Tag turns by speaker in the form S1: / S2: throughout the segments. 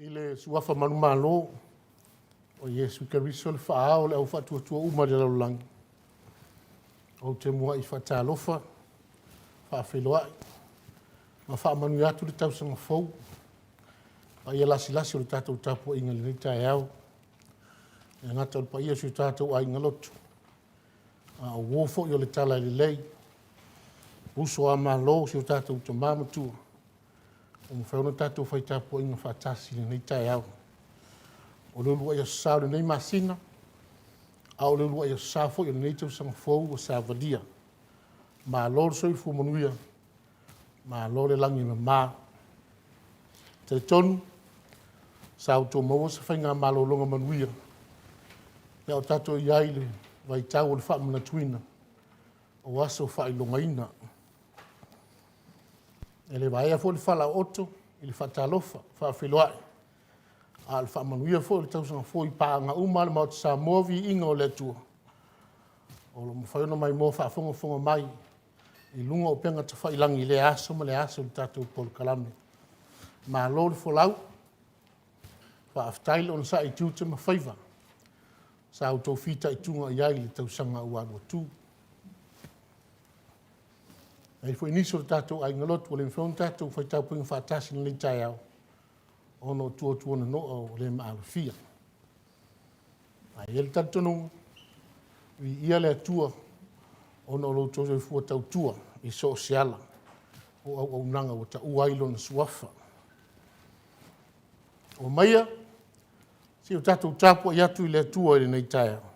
S1: I le suafa manumalo o Iesu Keriso le faa-ao o le au faatuatua uma i le lalolagi, ou te muai faatalofa, faafeiloai ma faamanuia atu le tausaga fou i le paia lasilasi o le tatou tapuaiga i lenei taeao. E le gata o le paia o si o tatou aiga lotu, a o uo foi o le Talalelei, uso a Malo, si o tatou tama matua ua mafai ona tatou fai tapuaiga faatasi i lenei taeao. O le uluai aso Sa o lenei masina, a o le uluai aso Sa foi o lenei tausaga fou ua savalia. Malo le soifua manuia, malo le lagi e mama. E talitonu sa outou maua se faiga malologa manuia a o tatou i ai i le vaitau o le faamanatuina o aso faailogaina. E le vaea foi le falaooto i le faatalofa ma faafeiloai, a o le faamanuia foi o le tausaga fou i paaga uma a le Maota o Samoa, viiga o le Atua o lo o mafai ona maimoa faafogafoga mai i luga o upega tafailagi i lea aso ma lea aso i le tatou polokalame. Malo le folau, faafetai le onosai i tiute ma faiva sa outou fitaituga i ai i le tausaga ua alu atu. E i ai foi nisi o le tatou aiga lotu ua le mafai ona tatou fai tapuaiga faatasi i lenei taeao ona o tuatuanonoa ua le maalofia. Ae i ai le talitonuga, viia le Atua ona o lo outou soifua tautua i so o se ala o auaunaga ua taua ai Lona Suafa. Omaia se i o tatou tapuai atu i le Atua i lenei taeao.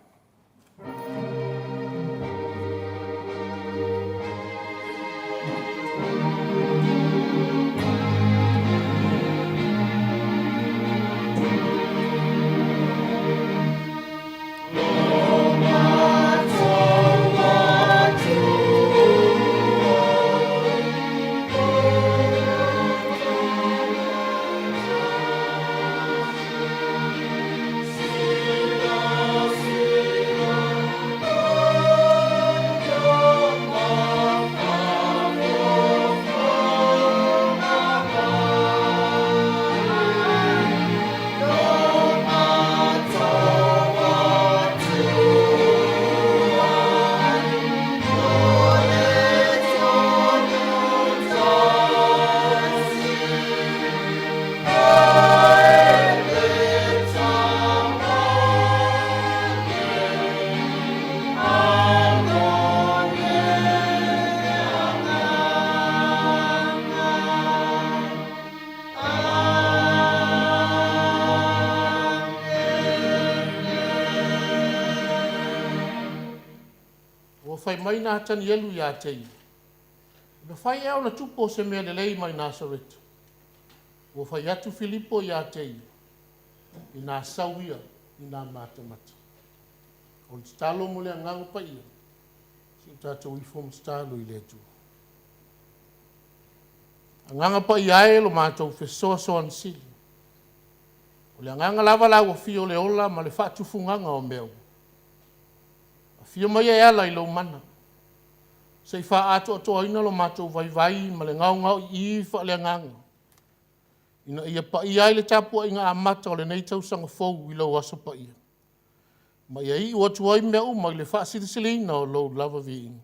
S1: Ua fai mai Natanielu ia te ia, “E mafai ea ona tupu o se mea lelei mai Nasareta?” Ua fai atu Filipo ia te ia, ina sau ia ina matamata. O le tatalo mo le Agaga Paia, se i o tatou ifo ma tatalo i le Atua. Agaga Paia e, lo matou Fesoasoani Sili, o le Agaga lava lauafia o le ola ma le faatufugaga o mea uma, afio maia e ala i lou mana se i faaatoatoaina lo matou vaivai ma le gaogaoii faaleagaga ina ia paia ai le tapuaiga amata o lenei tausaga fou i lou aso paia, ma ia iu atu ai mea uma i le faasilisiliina o lou lava viiga.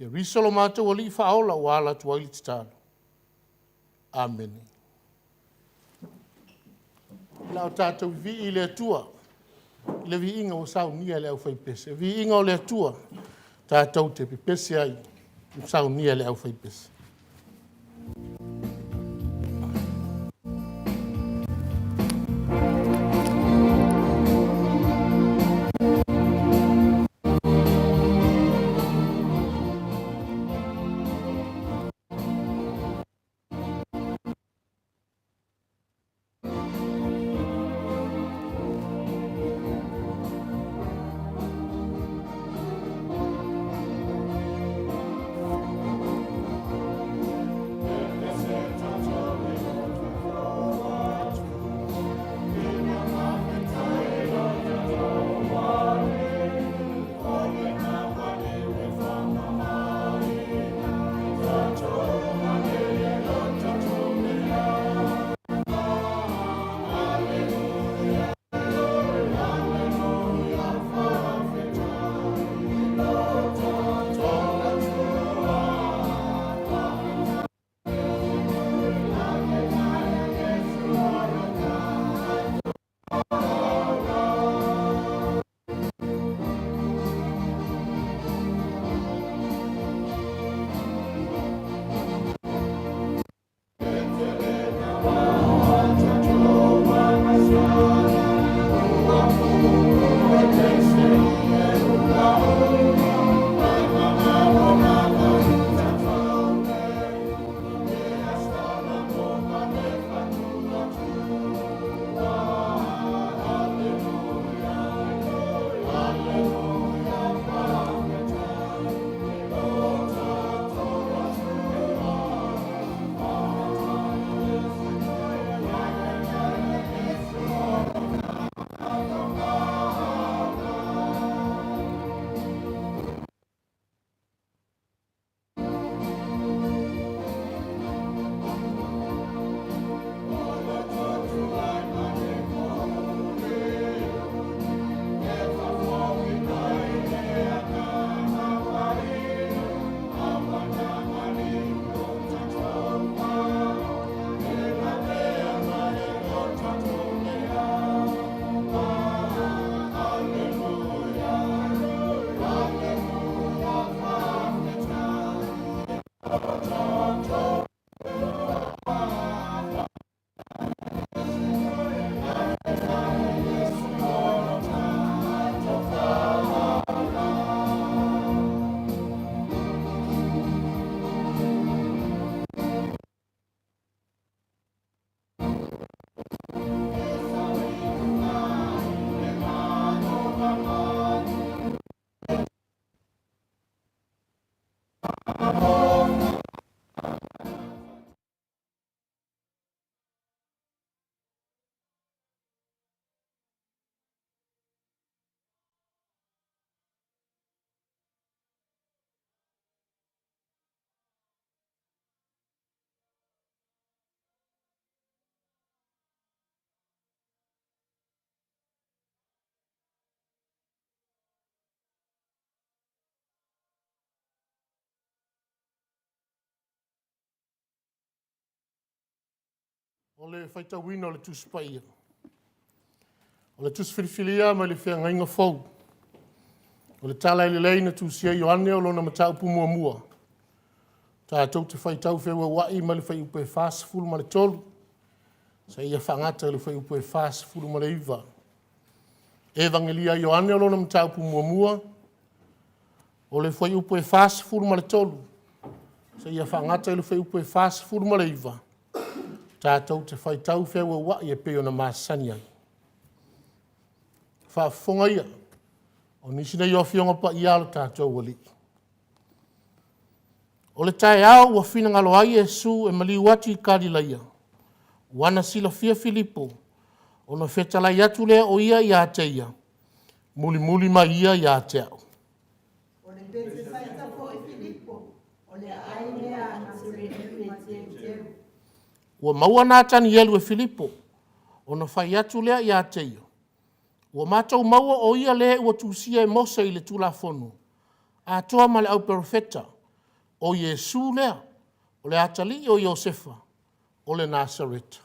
S1: Ieriso lo matou Alii Faaola ua ala atu ai le tatalo. Amene. O le a tatou vivii i le Atua i le viiga ua saunia e le aufaipese. O le viiga o le Atua tatou te pepese ai ua saunia e le aufaipese. O le faitauina o le Tusi Paia. O le Tusi Filifilia mai le Feagaiga Fou. O le Tala Lelei na tusia e Ioane o lona mataupu muamua. Tatou te faitau feueuai mai le fuaiupu e 43 seia faagata i le fuaiupu e 49. Evagelia a Ioane o lona mataupu muamua, o le fuaiupu e 43 seia faagata i le fuaiupu e 49, tatou te faitau feueuai e pei ona masani ai. Faafofoga ia, o nisi nei o Afioga Paia a lo tatou Alii. O le taeao ua finagalo ai Iesu e maliu atu i Kalilaia, ua silafia e Filipo, ona fetalai atu lea o ia ia te ia, “Mulimuli mai ia ia te a'u.” Ua maua Natanielu e Filipo, ona fai atu lea ia te ia, “Ua matou maua o ia le ua tusia e Mose i le Tulafono atoa ma le Auprofeta, o Iesu lea, o le atalii o Iosefa o le Nasareta.”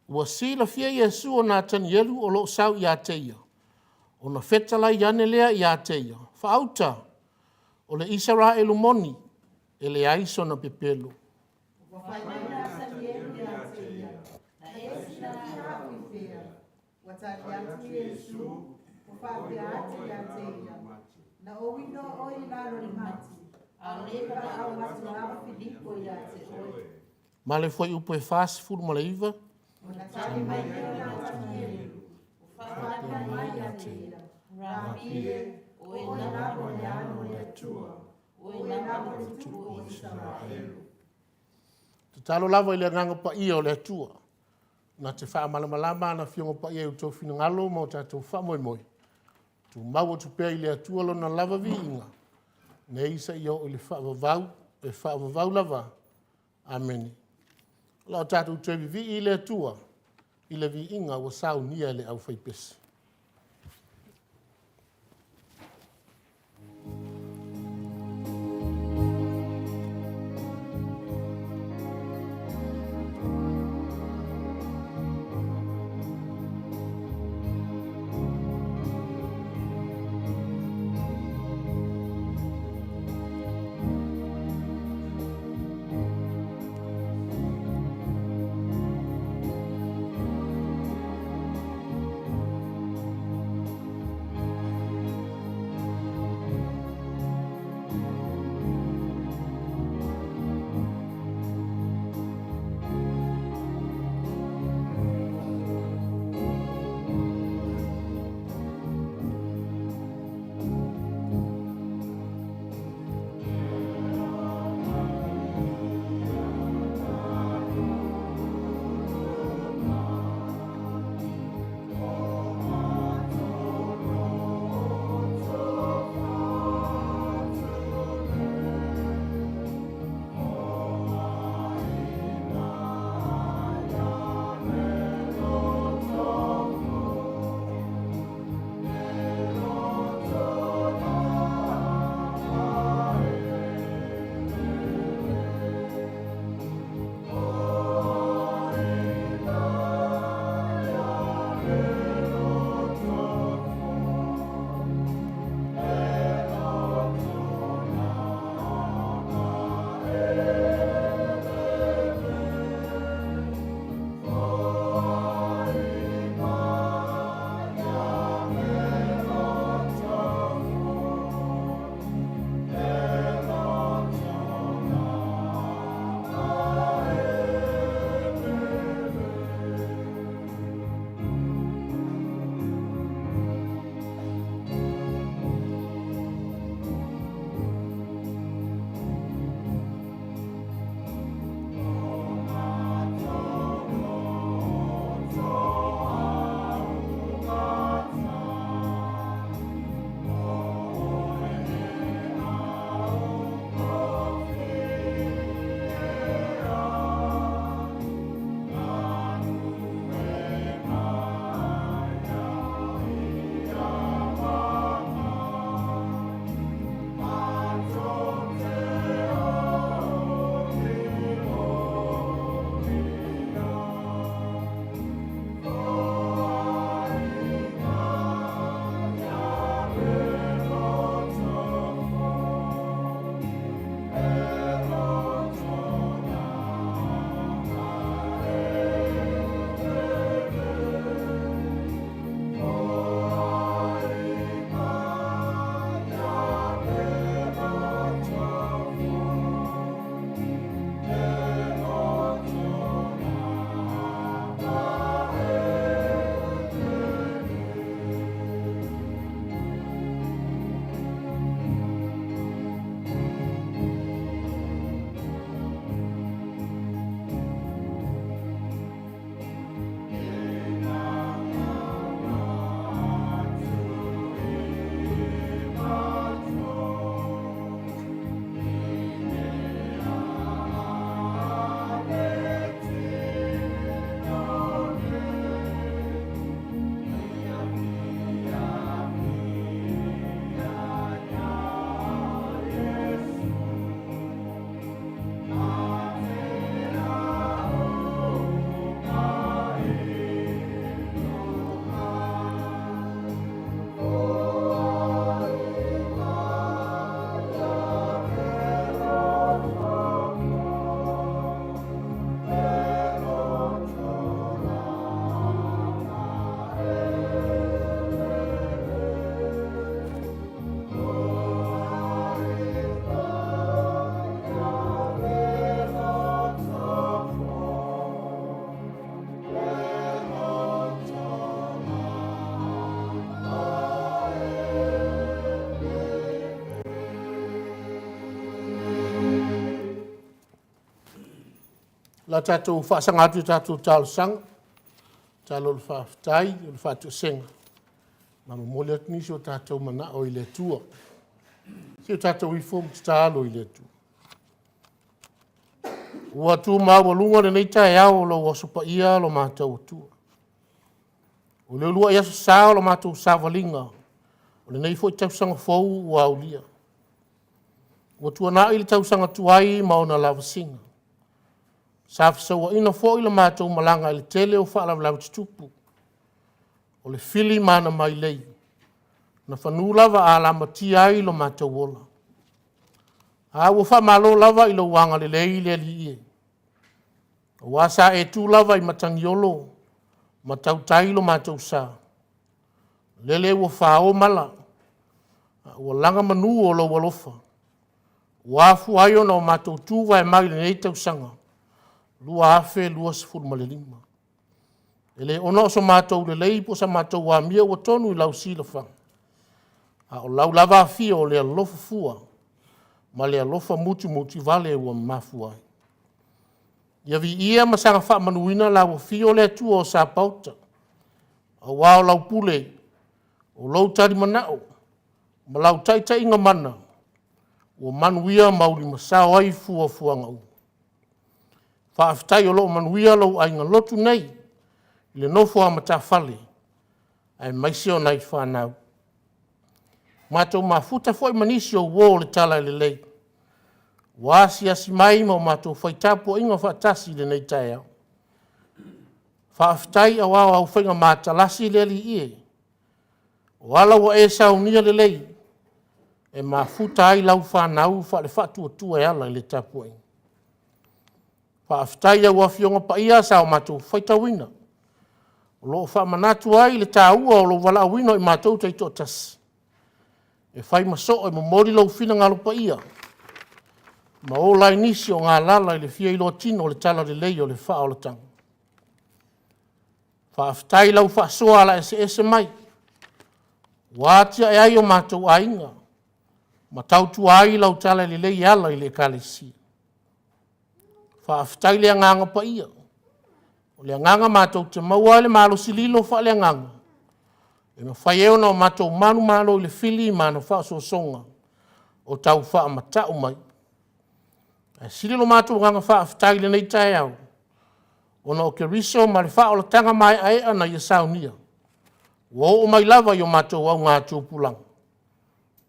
S1: Ua silafia Iesu o Natanielu o lo o sau ia te ia, ona fetalai ane lea ia te ia, “Faauta, o le Isaraelu moni, e leai sona pepelo.” Ma le fuaiupu e 49, faapea mai ia te ia, “Rapi, o oe lava o le Alo o le Atua, o oe lava o le Tupu o Isaraelu.” Tatalo lava i le Agaga Paia o le Atua na te faamalamalama ana Afioga Paia i o outou finagalo ma o tatou faamoemoe, tumau atu pea i le Atua Lona lava viiga nei seia oo i le faavavau, e faavavau lava. Amene. O le a tatou toe vivii i le Atua i le viiga ua saunia e le aufaipese. Le a tatou faasaga atu i tatou talosaga, tatalo o le faafetai, o le faatoesega, ma momoli atu nisi o tatou manao i le Atua. Se i o tatou ifo ma tatalo i le Atua. Ua tu maualuga lenei taeao o lou Aso Paia lo matou Atua. O le uluai aso sa o le matou savaliga o lenei foi tausaga fou ua aulia. Ua tuanai le tausaga tuai ma ona lavasiga. Sa fesauaina foi le matou malaga i le tele o faalavelave tutupu. O le fili ma ana mailei, na fanu lava a lamatia ai lo matou ola. A ua faamalo lava i lou agalelei le Alii e, aua sa e tu lava i matagiolo ma tautai lo matou sa. Lele ua fao mala a ua laga manu o lou alofa ua afua ai ona matou tuvae mai i lenei tausaga 2025. E le ona o so matou lelei po o so matou amio ua tonu i lau silafaga, a o lau lava afio o le alofa fua ma le alofa mutimutivale ua mafua ai. Ia viia ma saga faamanuina lau afio le Atua o Sapaota, aua o lau pule, o lou talimanao ma lau taitaiga mana ua manuia ma ulimasao ai fuafuaga uma. Faafetai o lo o manuia lou aiga lotu nei i le nofo a matafale aemaise o nai fanau. Ua matou mafuta foi ma nisi o uo o le talalelei ua asiasi mai ma matou fai tapuaiga faatasi i lenei taeao. Faafetai aua o au faiga matalasi le Alii e, o ala ua e saunia lelei e mafuta ai lau fanau faale-Faatuatua e ala i le tapuaiga. Faafetai i au Afioga Paia sa matou faitauina, o lo o faamanatu ai le taua o lou valaauina o i matou taitoatasi e fai ma soo e momoli lou finagalo paia ma ola ai nisi o galala i le fia iloatino o le talalelei o le faaolataga. Faafetai i lau faasoa ala eseese mai ua atiae ai o matou aiga ma tautua ai lau talalelei e ala i le Ekalesia. Faafetai i le Agaga Paia, o le Agaga matou te maua ai le malosi lilo faaleagaga e mafai ai ona matou manumalo i le fili ma ana faaosoosoga o tau faamatau mai. Ae sili lo matou agaga faafetai i lenei taeao, ona o Keriso ma le faaolataga maeaea na Ia saunia ua oo mai lava i o matou augatupulaga,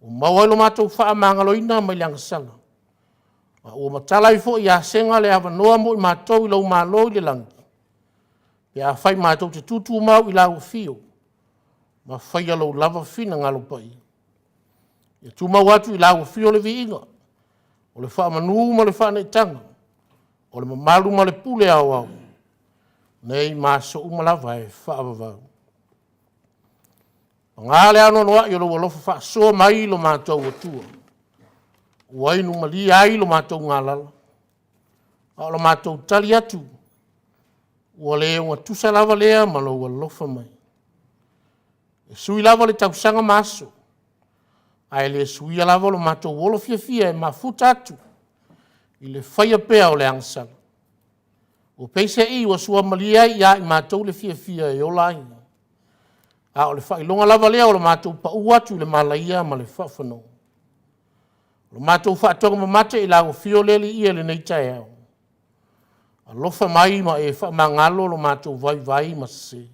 S1: ua maua ai lo matou faamagaloina mai le agasala, ma ua matala ai foi ia sega le avanoa mo i matou i lou Malo i le lagi, pe afai matou te tutumau i lau afio ma faia lou lava finagalo paia. Ia tumau atu i lau afio le viiga, o le faamanu ma le faaneetaga, o le mamalu ma le pule aoao, nei ma aso uma lava e faavavau. Paga le anoanoai o lou alofa faasoa mai i lo matou Atua, ua inu malie ai lo matou galala, a o le matou tali atu, ua le ogatusa lava lea ma lou alofa mai. E sui lava le tausaga ma aso, ae le suia lava lo matou ola fiafia e mafuta atu i le faia pea o le agasala. Ua peiseai ua suamalie ai ia i matou le fiafia e ola ai, a o le faailoga lava lea o le matou pau atu i le malaia ma le faafanoa. O le matou faatogamamate i lau afio le Alii i lenei taeao, alofa mai ma e faamagalo lo matou vaivai ma sese.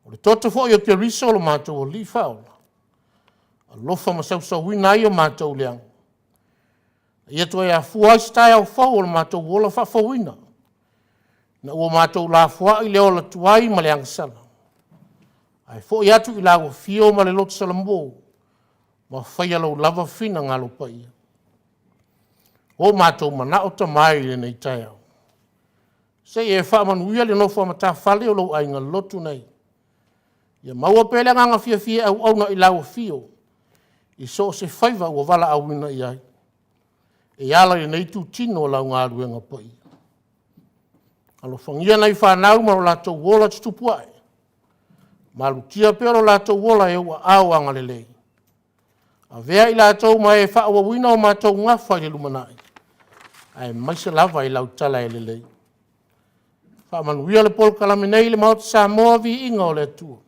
S1: O le toto foi o Keriso lo matou Alii Faaola, alofa ma sausauina ai o matou leaga, ina ia toe afua ai se taeao fou o le matou ola faafouina, ina ua matou lafoai le ola tuai ma le agasala, ae foi atu i lau afio ma le loto salamo ma faia lou lava finagalo paia. O matou manao tama e i lenei taeao, se i e faamanuia le nofo a matafale o lou aiga lotu nei, ia maua pea le agaga fiafia e auauna i lau afio i so o se faiva ua valaauina i ai, e ala i lenei itutino o lau galuega paia. Alofagia nai fanau ma lo latou ola tutupu ae, malutia pea lo latou ola i ou aao agalelei. Avea i latou ma e faaauauina o matou gafa i le lumanai. aemaise lava i lau tala e lelei. Faamanuia le polokalame nei i le Maota Samoa, viiga o le Atua.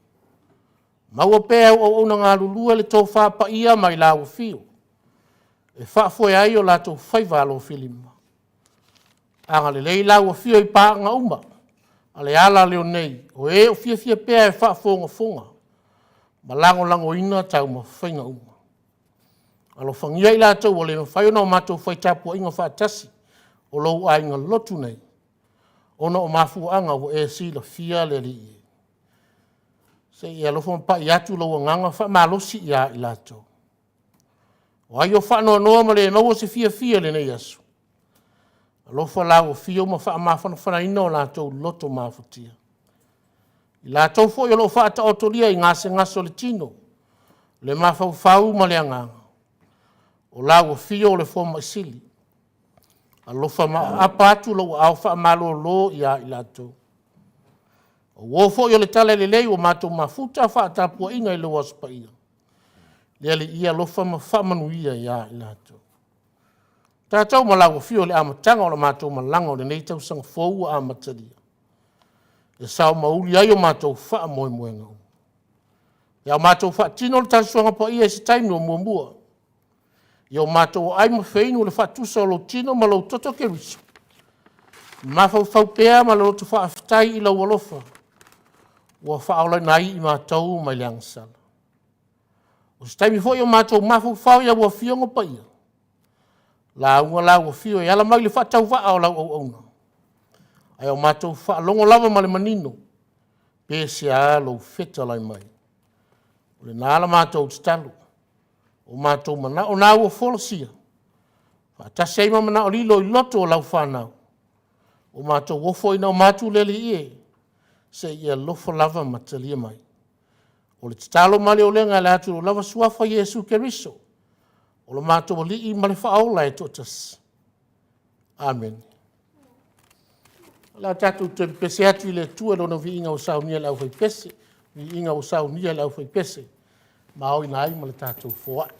S1: Maua pea e au auauna galulue le tofa paia mai lau Afio e faafoe ai o latou faiva alofilima. Agalelei lau Afio i paaga uma a le alaleo nei o e o fiafia pea e faafogafoga ma lagolagoina taumafaiga uma. Alofagia i latou ua le mafai ona matou fai tapuaiga faatasi o lou aiga lotu nei ona o mafuaaga ua e silafia le Alii e. Se i e alofa ma pai atu lou agaga faamalosi ia i latou. O ai o faanoanoa ma le maua se fiafia i lenei aso, alofa lau Afio ma faamafanafanaina o latou loto mafatia. I latou foi o lo o faataotolia i gasegase o le tino, le mafaufau ma le agaga, o lau Afio o le fomai sili, alofa ma apaapa atu lou aao faamalolo ia i latou. O uo foi o le talalelei ua matou mafuta faatapuaia i lou Aso Paia, le Alii e alofa ma faamanuia ia i latou. O tatou ma lau afio i le amataga o la matou malaga o lenei tausaga fou ua amatalia, ia sao ma uli ai o matou faamoemoega uma. Ia matou faatino le Tala Suaga Paia i se taimi o muamua, ia o matou aai ma feinu i le faatusa o lou tino ma lou toto Keriso, mafaufau pea ma le loto faafetai i lou alofa ua faaolaina ai i matou mai le agasala. O se taimi foi o matou mafaufau i au Afioga Paia, lauga lau Afio e ala mai i le faatauvaa o lau auauna, ae o matou faalogo lava ma le manino pe sea lou fetalai mai. O lena la matou tatalo, o matou manao na ua folasia faatasi ai ma manao lilo i loto o lau fanau, ua matou ofoina uma atu le Alii e, se i e alofa lava ma talia mai. O le tatalo ma le olega e ala atu i lou lava suafa Iesu Keriso o lo matou Alii ma le Faaola e toatasi. Amene. O le a tatou toe pepese atu i le Atua i Lona viiga ua saunia e le aufaipese, viiga ua saunia e le aufaipese ma aoina ai ma le tatou foai.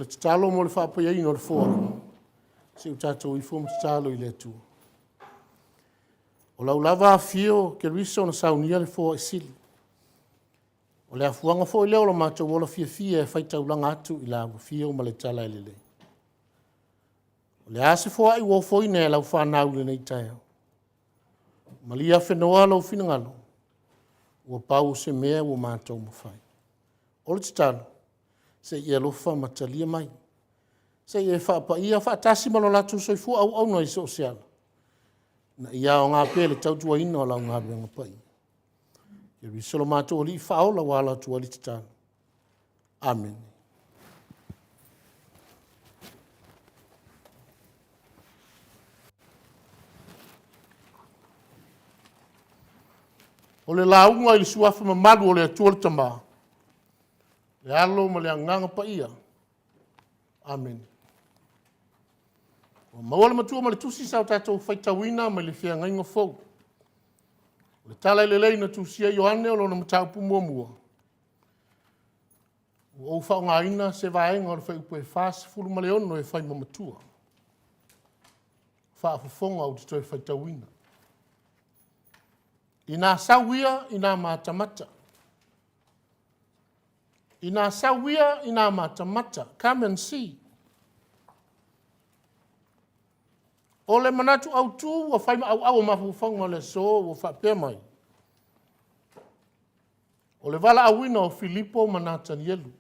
S1: O le tatalo mo le faapaiaina o le foai, se i o tatou ifo ma tatalo i le Atua. O lau lava afio o Keriso na saunia le foai sili. O le afuaga foi lea o lo matou ola fiafia e faitaulaga atu i lau afio ma le tala lelei. O le a se foai ua ofoina e lau fanau i lenei taeao? Malie afenoa lou finagalo, ua pau o se mea ua matou mafai. O le tatalo, se i e alofa ma talia mai, se i e faapaia faatasi ma lo latou soifua auauna i so o se ala, ina ia aoga pea i le tautuaina o lau galuega paia. Keriso lo matou Alii Faaola ua ala atu ai le tatalo. Amene. O le lauga i le suafa mamalu o le Atua le Tama, le Alo ma le Agaga Paia. Amene. Ua maua le matua ma le tusi sa o tatou faitauina mai le feagaiga fou. O le Tala Lelei na tusia e Ioane o lona mataupu muamua, ua ou faaaogaina se vaega o le fuaiupu e 46 e fai ma matua, faafofoga ou te toe faitauina. Ina sau ia ina matamata. Ina sau ia ina matamata. Come and see. O le manatu autu ua fai ma auau o mafaufauga o le aso ua faapea mai, o le valaauina o Filipo ma Natanielu.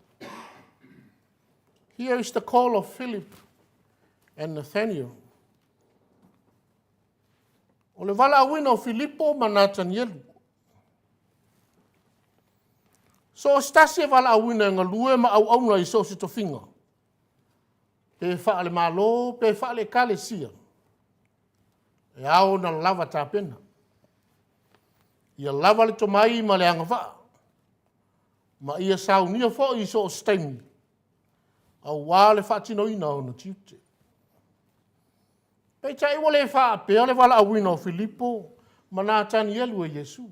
S1: Here is the call of Philip and Nathaniel. O le valaauina o Filipo ma Natanielu. So o se tasi e valaauina e galue ma auauna i so o se tofiga, pe faale-Malo pe faale-Ekalesia, e ao ona lava tapena. Ia lava le tomai ma le agavaa, ma ia saunia foi i so o se taimi aua le faatinoina o ona tiute. Peitai ua le faapea le valaauina o Filipo ma Natanielu e Iesu.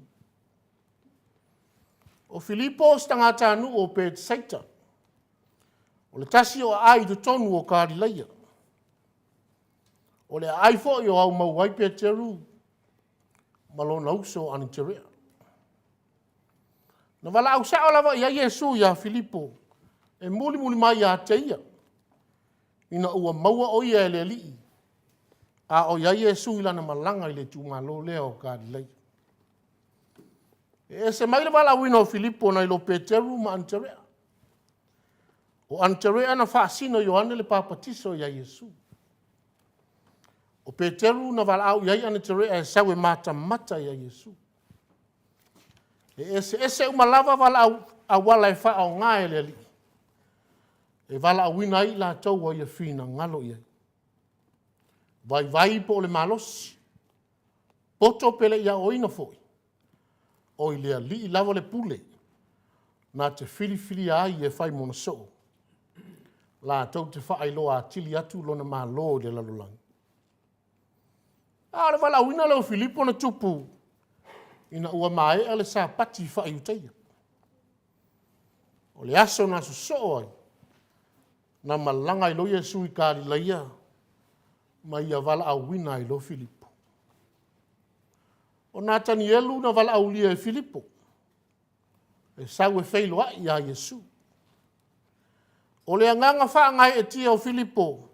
S1: O Filipo o se tagatanuu o Petesaita, o le tasi o aai i totonu o Kalilaia. O le aai foi o aumau ai Peteru ma lona uso o Aniterea. Na valaau sao lava i ai Iesu ia Filipo e mulimuli mai ia te ia, ina ua maua o ia e le Alii a o i ai Iesu i lana malaga i le itumalo lea o Kalilaia. E ese mai le valaauina o Filipo nai lo Peteru ma Aniterea. O Aniterea na faasino e Ioane le papatiso ia Iesu. O Peteru na valaau i ai Aniterea e sau e matamata ia Iesu. E eseese uma lava auala e faaaoga e le Alii e valaauina ai i latou ua Ia finagalo i ai. Vaivai po o le malosi, poto pe le i aoaoina foi, o i le Alii lava le pule na te filifilia ai e fai mona soo, latou te faailoa atili atu lona malo i le lalolagi. A o le valaauina lea o Filipo na tupu ina ua maea le Sapati faa-Iutaia. O le aso na sosoo ai, na malaga ai loa Iesu i Kalilaia ma ia valaauina ai loa Filipo. O Natanielu na valaaulia e Filipo e sau e feiloai ia Iesu. O le agaga faagaeetia o Filipo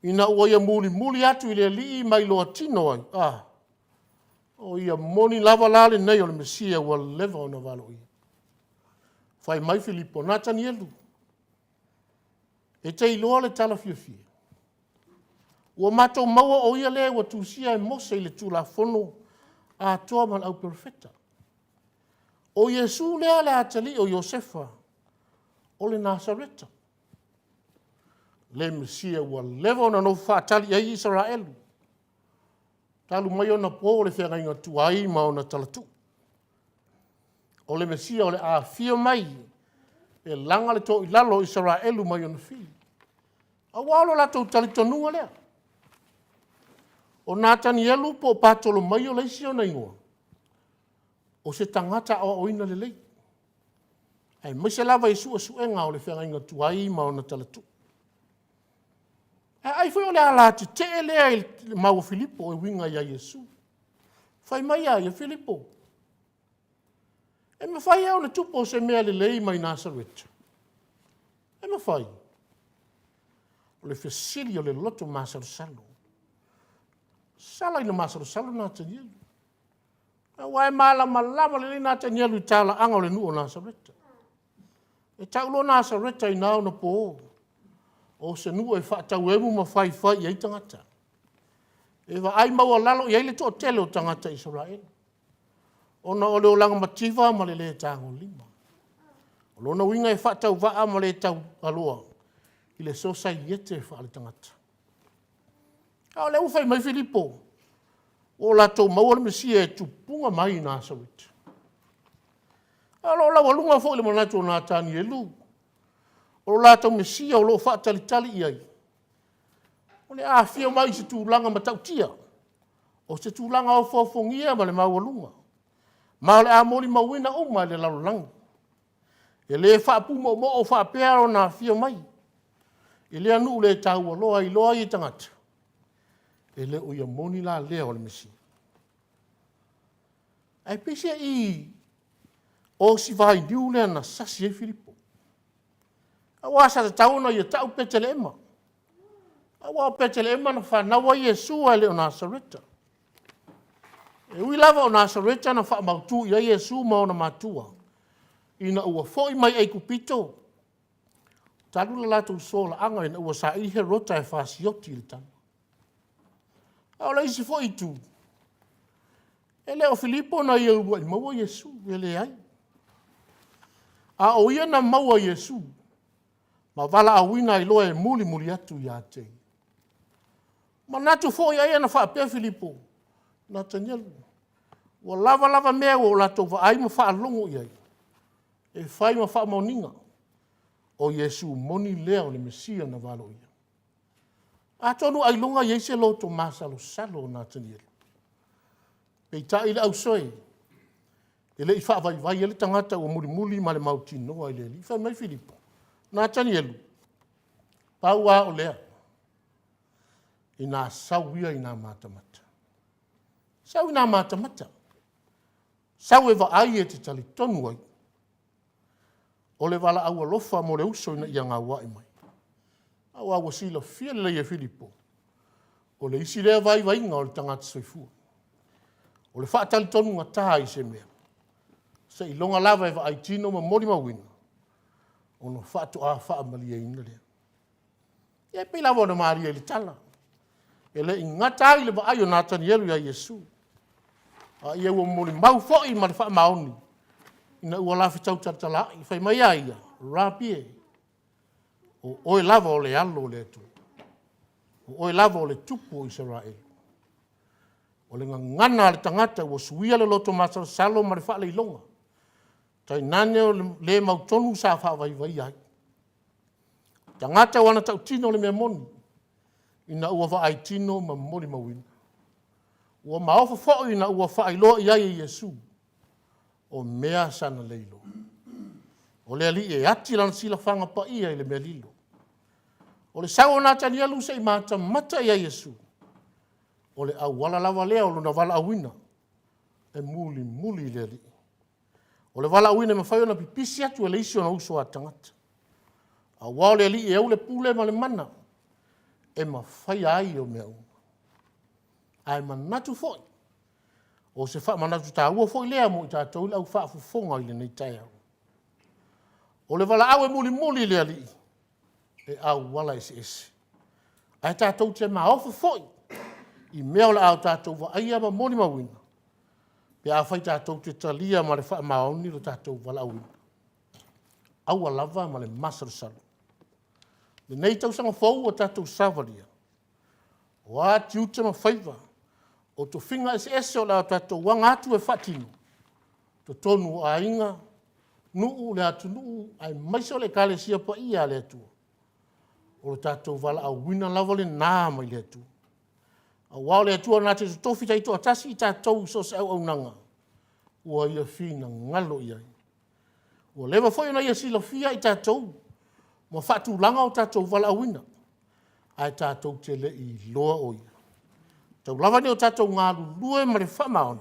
S1: ina ua ia mulimuli atu i le Alii ma iloa tino ai, a, o ia moni lava la lenei o le Mesia ua leva ona valoia. Fai mai Filipo, Natanielu, e te iloa le tala fiafia? Ua matou maua o ia le ua tusia e Mose i le Tulafono atoa ma le Auperofeta. O Iesu lea le atalii o Iosefa o le Nasareta, le Mesia ua leva ona nofo faatali i ai Isaraelu, talu mai ona po le feagaiga tuai ma ona talatuu. O le Mesia o le a afio mai e laga le toilalo o Isaraelu mai ona fili, aua o lo latou talitonuga lea. O Natanielu po o Patolomaio le isi ona igoa, o se tagata aoaoina lelei, aemaise lava i suesuega o le feagaiga tuai ma ona talatuu. Ae ai foi o le alatetee lea i le mau a Filipo e uiga ia Iesu. Fai mai a ia, Filipo, e mafai ea ona tupu se mea lelei mai Nasareta? E mafai. O le fesili o le loto masalosalo. Sala ina masalosalo Natanielu. Aua e malamalama lelei Natanielu i talaaga o le nuu o Nasareta. E tau loa Nasareta i na ona po, o se nuu e faatauemu ma faifai i ai tagata. E vaai maualalo i ai le toatele o tagata Isaraelu, ona o le olaga mativa ma le le tagolima. O lona uiga e faatauvaa ma le taualoa i le sosaiete faaletagata. A o lea ua fai mai Filipo, ua latou maua le Mesia e tupuga mai i Nasareta. A o lo o laualuga foi le manatu o Natanielu, o lo latou Mesia o lo o faatalitali i ai, o le a afio mai i se tulaga matautia, o se tulaga ofoofogia ma le maualuga, ma o le a molimauina uma e le lalolagi. E le faapumoomoo faapea lona afio mai i lea nuu le taualoa e iloa ai e tagata, e le o ia moni la lea o le Mesia. Ae peiseai o si vailiu lea na sasi ai Filipo, aua sa tatau ona ia tau Petelehema, aua o Petelehema na fanau ai Iesu ae le o Nasareta. E ui lava o Nasareta na faamautu i ai Iesu ma ona matua ina ua foi mai Aikupito talu le latou solaaga ina ua saili Herota e fasioti i le tama. A o le isi foi itu, e le o Filipo na ia uluai maua Iesu, e leai. A o ia na maua Iesu ma valaauina ai loa e mulimuli atu ia te ia. E manatu foi ai ana faapea Filipo, Natanielu, ua lava lava mea ua latou vaai ma faalogo i ai e fai ma faamaoniga, o Iesu moni lea o le Mesia na valoia. Atonu ailoga e i ai se loto masalosalo o Natanielu. Peitai le ausoe, e le i faavaivai ai le tagata ua mulimuli ma le mautinoa i le Alii. Fai mai Filipo, Natanielu, pau lava o lea, ina sau ia ina matamata. Sau ina matamata, sau e vaai e te talitonu ai. O le valaau alofa mo le uso ina ia gauai mai. Aua ua silafia lelei e Filipo, o le isi lea vaivaiga o le tagata soifua, o le faatalitonugata i se mea, seiloga lava e vaai tino ma molimauina, ona faatoa faamalieina lea. Ia e pei lava ona malie i le tala, e le i gata ai i le vaai o Natanielu ia Iesu, a ia ua molimau foi ma le faamaoni ina ua la fetau talatalaa'i, fai mai a ia, Rapi e, o oe lava o le Alo o le Atua, o oe lava o le Tupu o Isaraelu. O le gagana a le tagata ua suia le loto masalosalo ma le faaleiloga, tainane o le le mautonu sa faavaivaia ai. O le tagata ua tautino le mea moni, ina ua vaai tino ma molimauina. Ua maofa foi ina ua faailoa i ai e Iesu, o mea sana le iloa. O le Alii e ati lana silafaga paia i le mea lilo. O le sau o Natanielu se i matamata ia Iesu, o le auala lava lea o lona valaauina e mulimuli i le Alii. O le valaauina e mafai ona pipisi atu e le isi ona uso a tagata. Aua o le Alii e ou le pule ma le mana e mafaia ai ia mea uma. Ae manatu foi, o se faamanatu taua foi lea mo i tatou le au faafofoga i lenei taeao. O le valaau e mulimuli i le Alii, e auala eseese. Ae tatou te maofa foi i mea o le a tatou vaaia ma molimauina, pe afai tatou te talia ma le faamaoni lo tatou valaauina. Aua lava ma le masalosalo. Lenei tausaga fou ua tatou savalia, o a tiute ma faiva, o tofiga eseese o le a tatou aga atu e faatino, i totonu o aiga, nuu, le atunuu aemaise o le Ekalesia Paia a le Atua, o lo tatou valaauina lava lena mai le Atua. Aua o le Atua na te totofi taitoatasi i tatou i so o se auaunaga ua Ia finagalo i ai. Ua leva foi ona Ia silafia i tatou ma faatulaga o tatou valaauina. Ae tatou te le i iloa o Ia. Tau lava ina o tatou galulue ma le faamaoni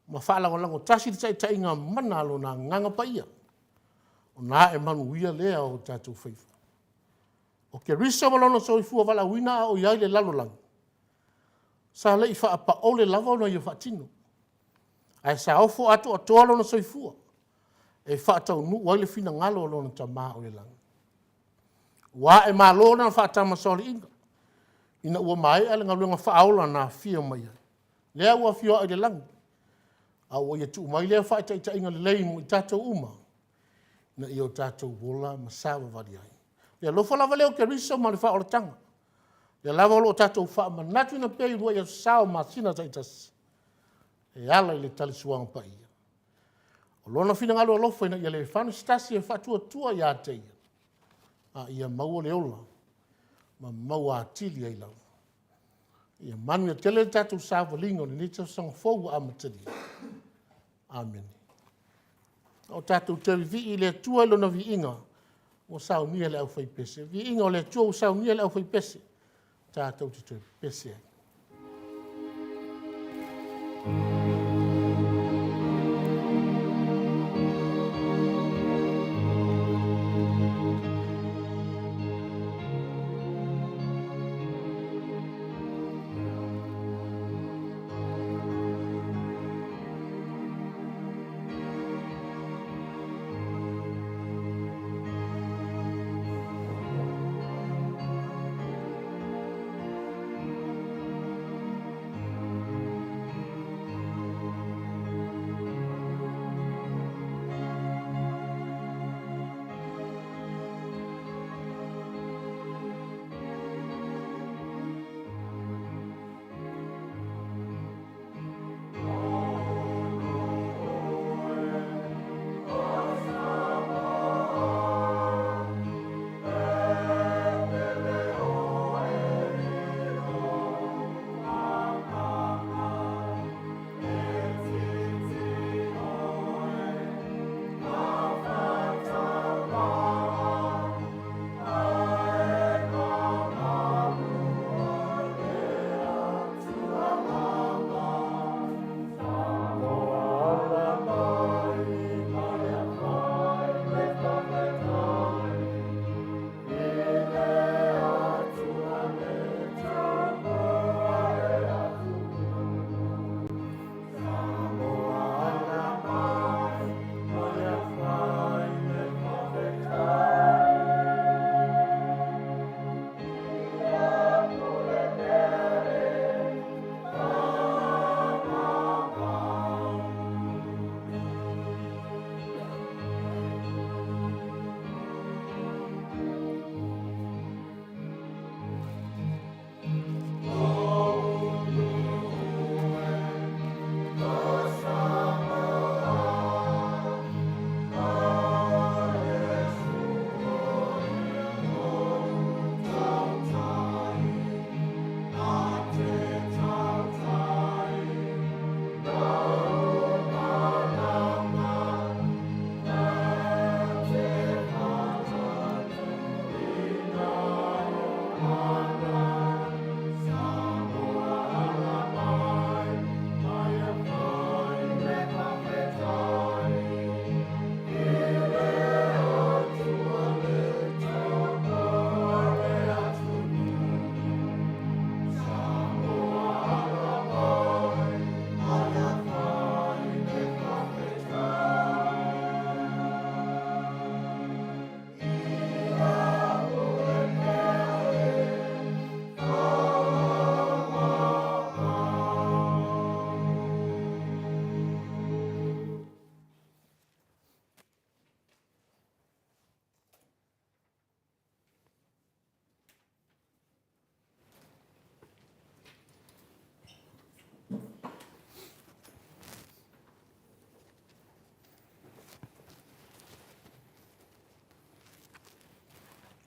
S1: ma faalagolago tasi i le taitaiga mana a Lona Agaga Paia, ona ae manuia lea o tatou faiva. O Keriso ma lona soifua valaauina a o i ai i le lalolagi, sa le i faapaole lava ona ia faatino, ae sa ofo atoatoa lona soifua e faataunuu ai le finagalo o lona Tama o i le lagi. Ua ae malo lana faatamasoaliiga ina ua maea le galuega faaola na afio mai ai. Lea ua afio ae i le lagi, a ua Ia tuu mai lea faataitaiga lelei mo i tatou uma, ina ia o tatou ola ma savavali ai. O le alofa lava lea o Keriso ma le faaolataga, o lea lava o lo o tatou faamanatuina pea i uluai aso sa o masina taitasi e ala i le talisuaga paia. O Lona finagalo alofa ina ia le fano se tasi e faatuatua ia te Ia, a ia maua le ola ma maua atili ai lava. Ia manuia tele le tatou savaliga o lenei tausaga fou ua amatalia. Amene. A o tatou toe vivii i le Atua i Lona viiga ua saunia e le aufaipese. Le viiga o le Atua ua saunia e le aufaipese tatou te toe pepese ai.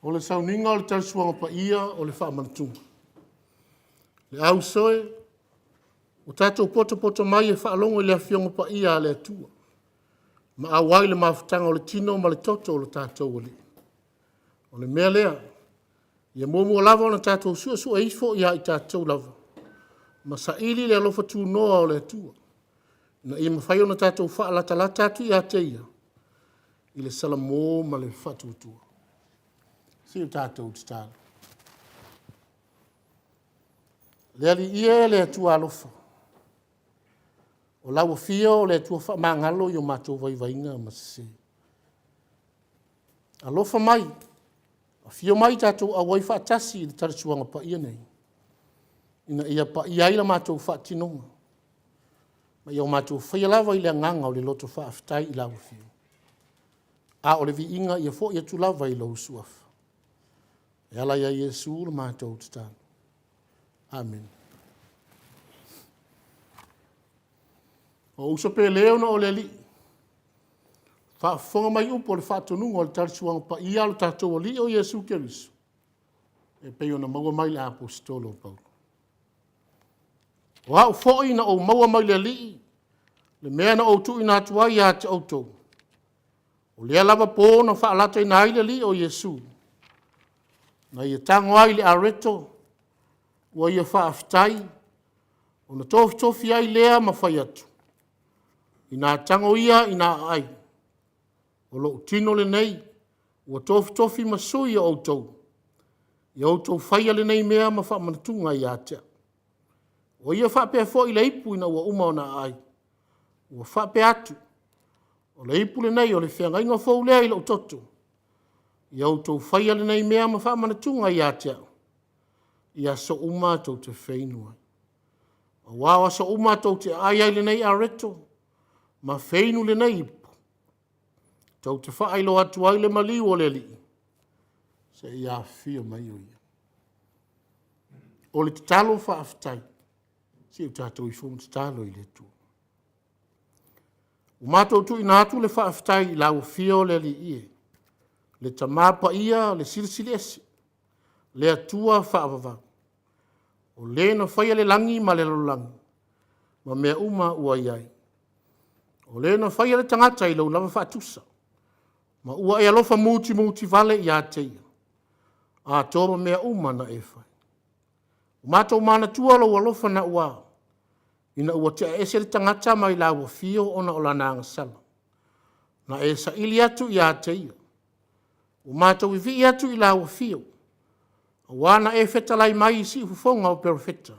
S1: O le sauniga o le tau Suaga Paia o le faamanatuga. Le au soe, ua tatou poto mai e faalogo i le Afioga Paia a le Atua ma auai le mafutaga o le Tino ma le Toto o lo tatou Alii. O le mea lea, Ia muamua lava ona tatou suesue ifo ia i tatou lava, ma saili le alofa tunoa o le Atua, ina ia mafai ona tatou faalatalata atu ia te Ia i le salamo ma le faatuatua. Se i o tatou tatalo. Le Alii e, le Atua alofa, o lau afio o le Atua faamagalo i o matou vaivaiga ma sese. Alofa mai, afio mai tatou auai faatasi i le talisuaga paia lenei, ina ia paia ai la matou faatinoga, ma ia o matou faia lava i le agaga o le loto faafetai i lau Afioga, a o le viiga ia foi atu lava i lou Suafa. E ala ia Iesu le matou tatalo. Amene. Ou uso pele ona o le Alii, faafofoga mai upu o le faatonuga o le talisuaga paia a lo tatou Alii o Iesu Keriso e pei ona maua mai i le Aposetolo o Paulo. O au foi na ou maua mai le Alii le mea na ou tuuina atu ai ia te outou, o lea lava po na faalataina ai le Alii o Iesu, na ia tago ai i le areto ua ia faafetai, ona tofitofi ai lea ma fai atu, “Ina tago ia ina aai, o lou tino lenei ua tofitofi ma sui o outou. Ia outou faia lenei mea ma faamanatuga ia te au.” Ua ia faapea foi le ipu ina ua uma ona aai, ua faapea atu, “O le ipu lenei o le feagaiga fou lea i lou toto. Ia outou faia lenei mea ma faamanatuga ia te au, i aso uma tou te feinu ai. Aua o aso uma tou te aai ai i lenei areto ma feinu lenei ipu, tou te faailoa atu ai le maliu o le Alii seia afio mai o Ia. O le tatalo faafetai. Se i o tatou ifo ma tatalo i le Atua. Ua matou tuuina atu le faafetai i lau Afio le Alii e, le Tama Paia, le Silisili Ese, le Atua faavavau, o Le na faia le lagi ma le lalolagi ma mea uma ua i ai. O Le na faia le tagata i Lou lava faatusa, ma ua e alofa mutimuti vale ia te ia, atoa ma mea uma na e fai. Ua matou manatua lou alofa naua ina ua tea ese le tagata mai lau afio ona o lana agasala, na e saili atu ia te ia. Ua matou vivii atu i lau afio, aua na e fetalai mai i siufofoga o perofeta,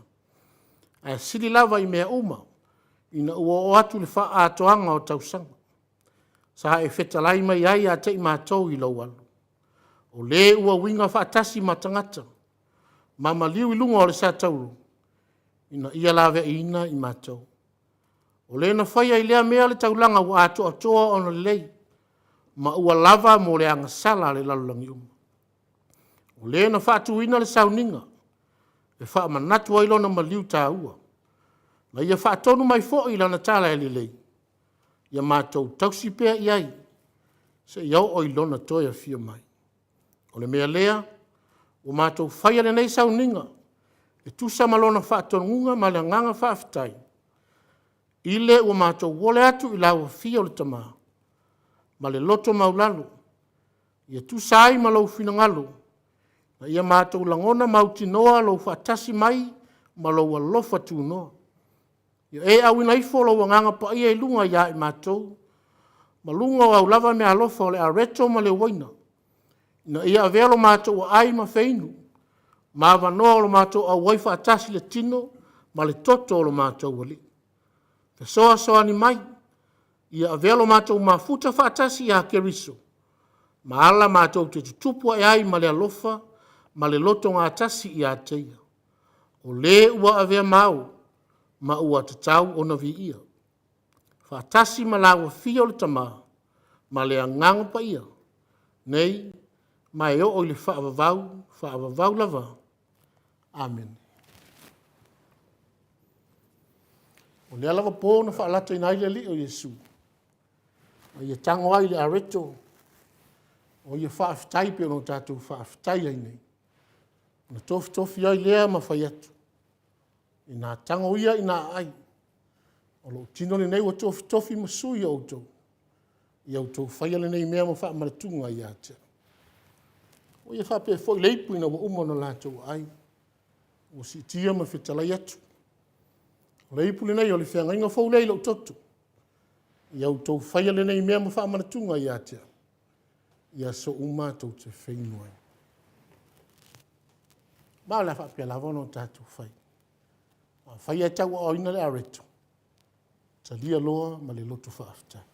S1: ae sili lava i mea uma ina ua oo atu le faaatoaga o tausaga, sa e fetalai mai ai ia te i matou i lou Alo, o Le ua uiga faatasi ma tagata ma maliu i luga o le satauro ina ia laveaiina i matou. O Le na faia i lea mea le taulaga ua atoatoa ona lelei ma ua lava mo le agasala a le lalolagi uma. O Le na faatuina le sauniga e faamanatu ai Lona maliu taua, na ia faatonu mai foi i Lana tala lelei, ia matou tausi pea i ai seia oo i Lona toe afio mai. O le mea lea ua matou faia lenei sauniga e tusa ma Lona faatonuga ma le agaga faafetai, i le ua matou ole atu i lau afio le Tama ma le loto maualalo, ia tusa ai ma lou finagalo, ina ia matou lagona mautinoa lou faatasi mai ma lou alofa tunoa. Ia e auina ifo lou Agaga Paia i luga ia i matou ma luga o au lava meaalofa o le areto ma le uaina, ina ia avea lo matou aai ma feinu ma avanoa o lo matou auai faatasi i le tino ma le toto o lo matou Alii. Fesoasoani mai, ia avea lo matou mafuta faatasi ia Keriso ma ala matou te tutupu ae ai ma le alofa ma le lotogatasi ia te Ia, o Le ua avea ma Ao ma ua tatau ona viia, faatasi ma lau Afio le Tama ma le Agaga Paia, nei ma e oo i le faavavau, faavavau lava. Amene. O lea lava po na faalataina ai le Alii o Iesu ma ia tago ai i le areto ua ia faafetai e pei ona tatou faafetai ai nei, ona tofitofi ai lea ma fai atu, “Ina tago ia ina aai, o lou tino lenei ua tofitofi ma sui o outou. Ia outou faia lenei mea ma faamanatuga ia te au.” Ua ia faapea foi le ipu ina ua uma ona latou aai, ua siitia ma fetalai atu, O le ipu lenei o le feagaiga fou lea i lou toto. Ia outou faia lenei mea ma faamanatuga ia te au i aso uma tou te feinu ai. Ma o le a faapea lava ona tatou fai. Afai ae tauaaoina le areto, talia loa ma le loto faafetai.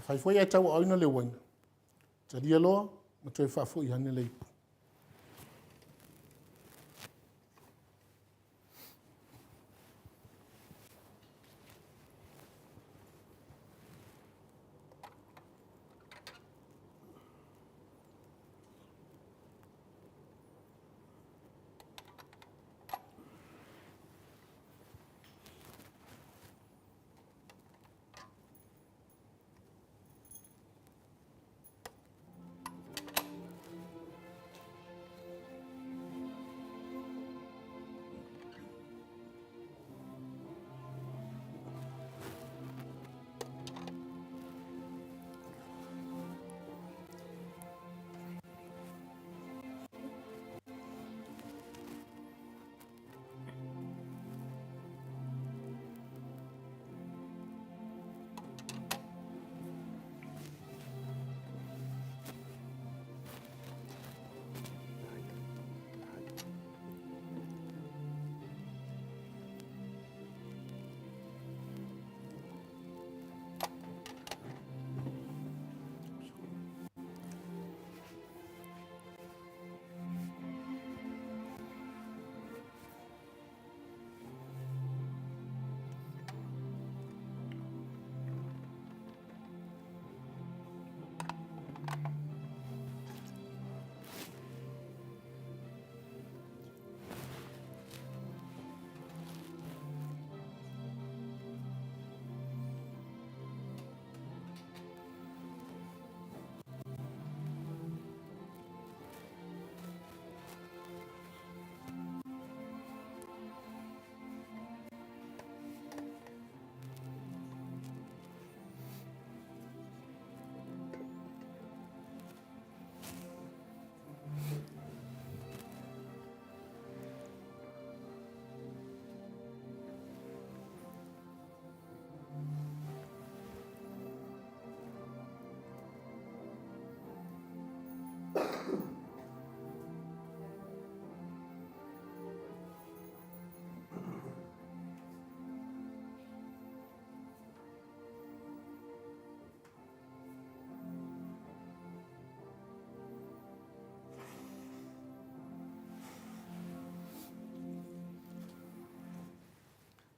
S1: Afai foi ae tauaaoina le uaina, talia loa ma toe faafoi ane le ipu.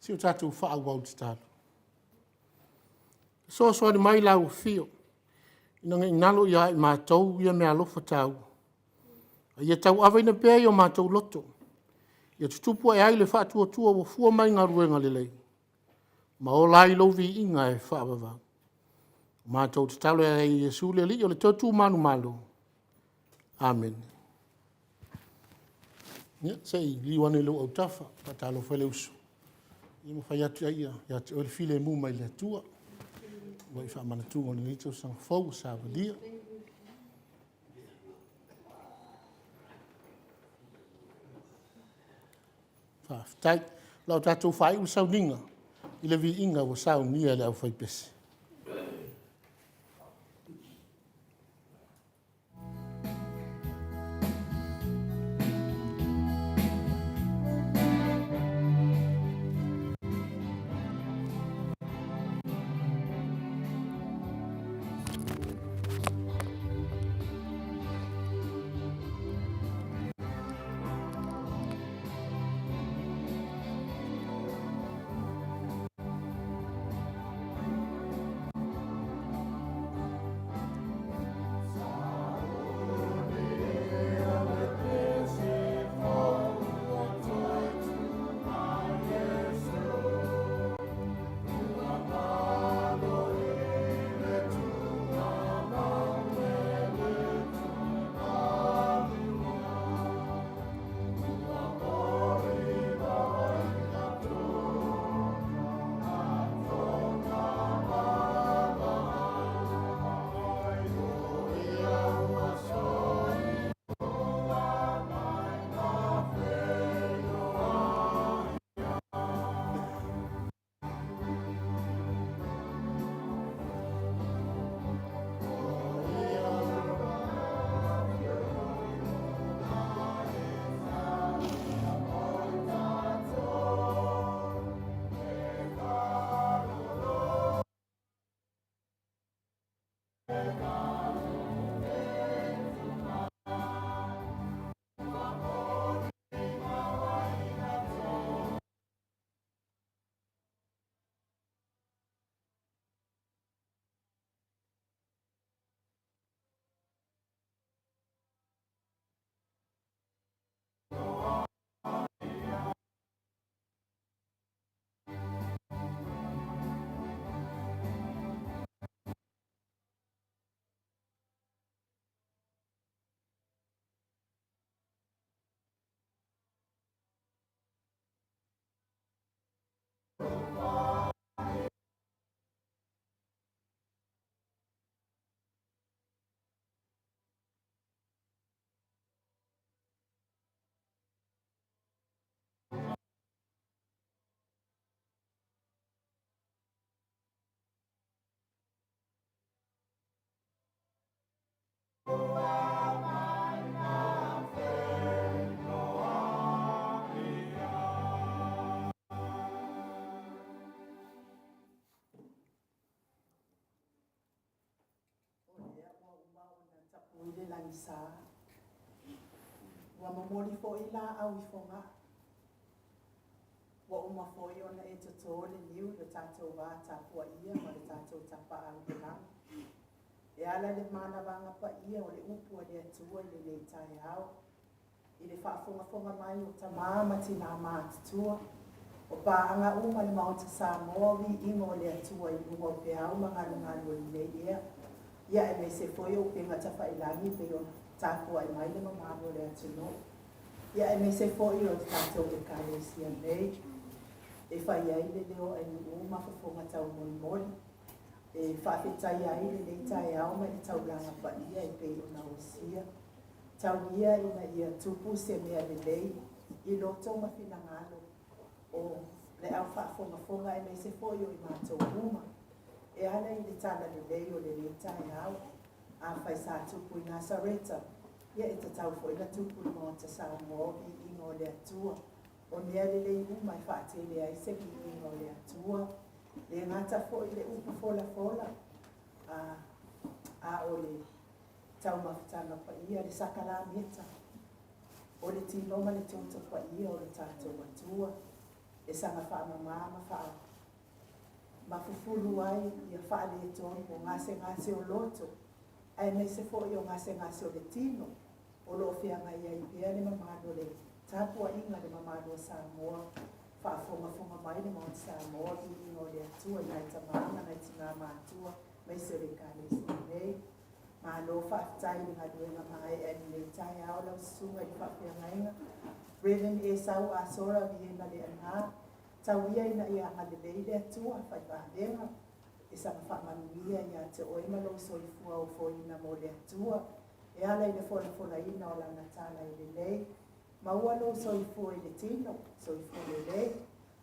S1: Se i o tatou faaauau i le tatalo. Fesoasoani mai lau Afio ina ne i galo ia i matou ia meaalofa taua, a ia tauaveina pea i o matou loto, ia tutupu ae ai le faatuatua ua fua mai i galuega lelei ma ola ai lou viiga e faavavau. Matou tatalo e ala i Iesu le Alii o le totu manumalo. Amene. Ia, se i liliu ane i lou autafa, faatalofa i le uso, ia ma fai atu ai ia te oe le filemu mai le Atua i faamanatuga o lenei tausaga fou ua savalia. Faafetai. O le a tatou faaiu le sauniga i le viiga ua saunia e le aufaipese.
S2: O lea ua uma ona tapui le lagisa, ua momoli foi laau i Fogaa, ua uma foi ona e toto le niu i lo tatou vatapuaia ma le tatou Tapaau i le Lagi, e ala i le manavaga paia o le upu a le Atua i lenei taeao, i le faafogafoga mai o tama ma tina matutua, o paaga uma a le Maota Samoa, viiga o le Atua i luga o peau ma galugalu o lenei ea, ia aemaise foi o upega tafailagi pei ona tapuai mai le mamalu o le atunuu, ia aemaise foi o le tatou Ekalesia nei e fai ai le leo o ainuu ma fofoga taumolimoli e faafetaia ai lenei taeao ma le taulaga paia e pei ona osia. Tau ia ina ia tupu se mea lelei i loto ma finagalo o le au faafogafoga aemaise foi o i matou uma e ala i le talalelei o lenei taeao. Afai sa tupu i Nasareta, ia e tatau foi ona tupu i le Maota Samoa, o viiga o le Atua. O mea lelei uma e faatele ai se viiga o le Atua. Le gata foi i le upu folafola, a o le taumafataga paia, le sakalameta, o le tino ma le toto paia o le tatou Atua, e saga faamama ma fufulu ai ia faaletonu o gasegase o loto, aemaise foi o gasegase o le tino, o lo o feagai ai pea le mamalu o le tapuaiga, le mamalu o Samoa, faafogafoga mai le Maota Samoa, viiga o le Atua i nai tama ma nai tina matutua. Aemaise o le Ekalesia nei. Malo faafetai i le galuega maeaea i lenei taeao lau Susuga i le Faafeagaiga, Reverend Esau Asora Viena Leaana, tau ia ina ia agalelei le Atua faivaavega e saga faamanuia ia te oe ma lou soifua ofoina mo le Atua e ala i le folafolaina o Lana tala e lelei. Maua lou soifua i le tino, soifua lelei,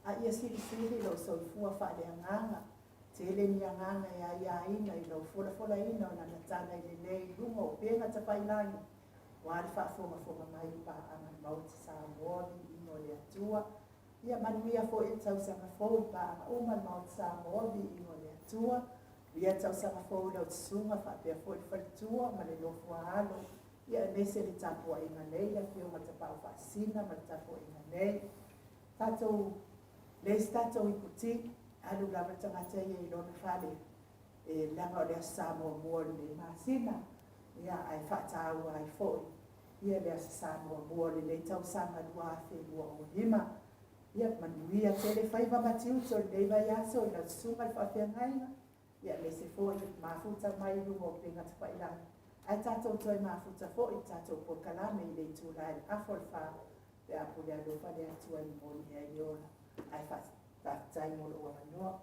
S2: a ia silisili lou soifua faaleagaga. Tele ni agaga e aiaina i lau folafolaina o Lana tala e lelei i luga o upega tafailagi, aua le faafogafoga mai i paaga a le Maota Samoa, viiga o le Atua. Ia manuia foi le tausaga fou i paaga uma a le Maota Samoa, viiga o le Atua. Manuia le tausaga fou i lau susuga faapea foi le faletua ma le nofo a alo, ia aemaise le tapuaiga nei, le afioga i le Tapaau Faasisina ma le tapuaiga nei. Tatou leai se tatou iputi, alu lava le tagata ia i lona fale, e leaga o le Aso Sa muamua o lenei masina, ia ae faataua ai foi ia le Aso Sa muamua o lenei tausaga 2025. Ia manuia tele faiva ma tiute o lenei vaiaso i lau susuga i le faafeagaiga, ia aemaise foi le mafuta mai i luga o upega tafailagi, ae tatou toe mafuta foi i le tatou polokalame i le itula e 3:30 pe a pule alofa le Atua e momoli ai le ola. Ae faafetai mo lou avanoa.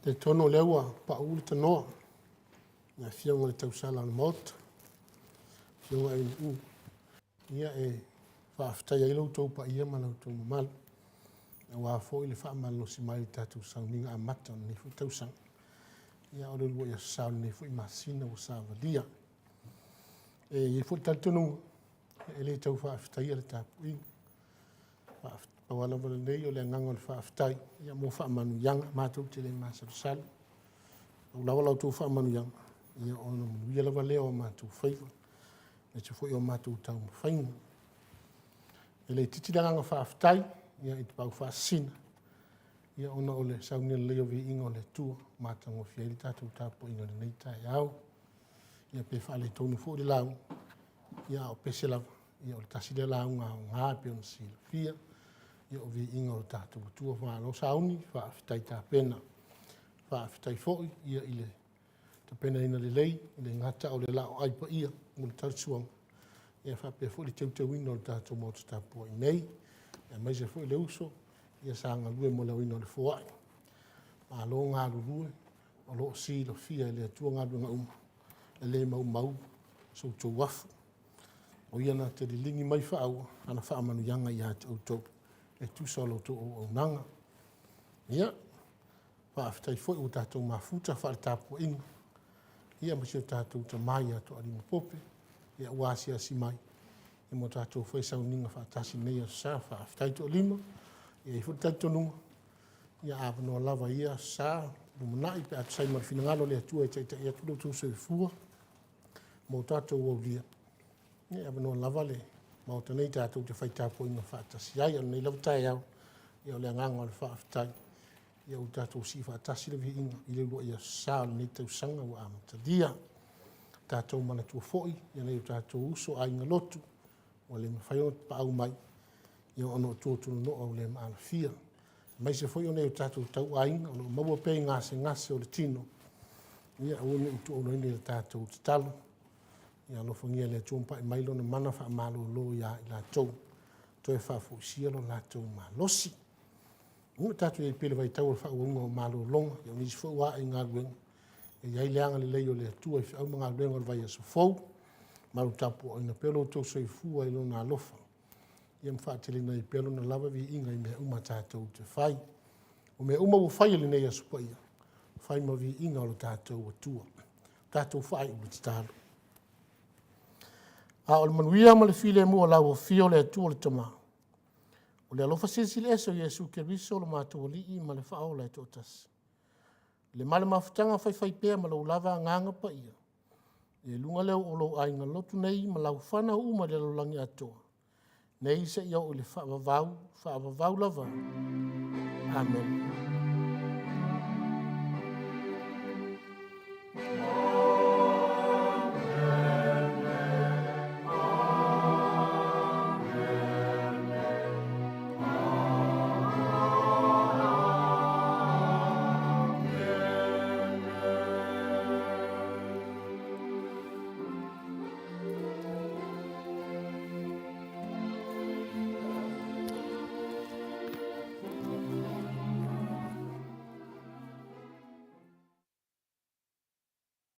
S1: Talitonu o lea ua pau le tanoa i le afioga i le tausala o le Maota, le afioga Eunu'u. Ia e faafetai ai lo outou paia ma lo outou mamalu, aua foi le faamalolosi mai i le tatou sauniga amata o lenei foi tausaga. Ia o le uluai aso sa o lenei foi masina ua savalia. E i ai foi le talitonuga, e le tau faafetaia le tapuaiga. Pau lava lenei o le agaga o le faafetai mo faamanuiaga, matou te le masalosalo. Pau lava la outou faamanuiaga, ia ona manuia lava lea o matou faiva, aemaise foi o matou taumafaiga. E le itiiti le agaga faafetai i le Tapaau Faasisina ona o le saunia lelei o viiga o le Atua ua matagofie ai le tatou tapuaiga i lenei taeao. Ia pe faaletonu foi le lauga, ia a o pese lava, o le tasi lea lauga aoga e pei ona silafia, o viiga o le tatou Atua. Malo sauni, faafetai tapena. Faafetai foi i le tapenaina lelei, e le gata o le laoai paia mo le tali suaga, ae faapea foi le teuteuina o le tatou Maota tapuai nei, aemaise foi le uso sa galue mo le aoina o le foai. Malo galulue, o lo o silafia e le Atua galuega uma, e le maumau so outou afu. O Ia na te liligi mai faaua ana faamanuiaga ia te outou e tusa o la outou auaunaga. Ia, faafetai foi ua tatou mafuta faale-tapuaiga ma si o tatou tama ia Toalima Pope ua asiasi mai ma tatou fai sauniga faatasi i lenei aso Sa. Faafetai Toalima. E i ai foi le talitonuga, ia a avanoa lava i ia Aso Sa lumanai pe a tusa ai ma le finagalo o le Atua e taitai atu lo outou soifua ma o tatou aulia, ia e avanoa lava le Maota nei tatou te fai tapuaiga faatasi ai. A o lenei lava taeao, ia o le agaga o le faafetai ua tatou sii faatasi le viiga i le uluai aso Sa o lenei tausaga ua amatalia. Tatou manatua foi nai o tatou uso, aiga lotu ua le mafai ona tapaau mai ona o tua o tulanoa ua le maalofia, aemaise foi o nai o tatou tauaiga o lo o maua pea i gasegase o le tino, ia aua ne i tuualoaina i a tatou tatalo. Ia alofagia e le Atua ma pai mai Lona mana faamalolo ia i latou, toe faafoisia lo latou malosi. Ia tatou i ai pea i le vaitau o le faaauauina o malologa, o nisi foi ua ae i galuega, ia i ai le agalelei o le Atua i feau ma galuega o le vaiaso fou, malu tapuaina pea lo outou soifua i Lona alofa ma faateleina ai pea Lona lava viiga i mea uma tatou te fai. O mea uma ua faia i lenei Aso Paia, fai ma viiga o lo tatou Atua. Tatou faaiu i le tatalo. A o le manuia ma le filemu o lau Afio le Atua le Tama, o le alofa Silisili Ese o Iesu Keriso o lo matou Alii ma le Faaola e toatasi, le ma le mafutaga faifaipea ma lou lava Agaga Paia, ia i luga lea o lou aiga lotu nei ma lau fanau uma i le lalolagi atoa, nei seia oo i le faavavau, faavavau lava. Amene.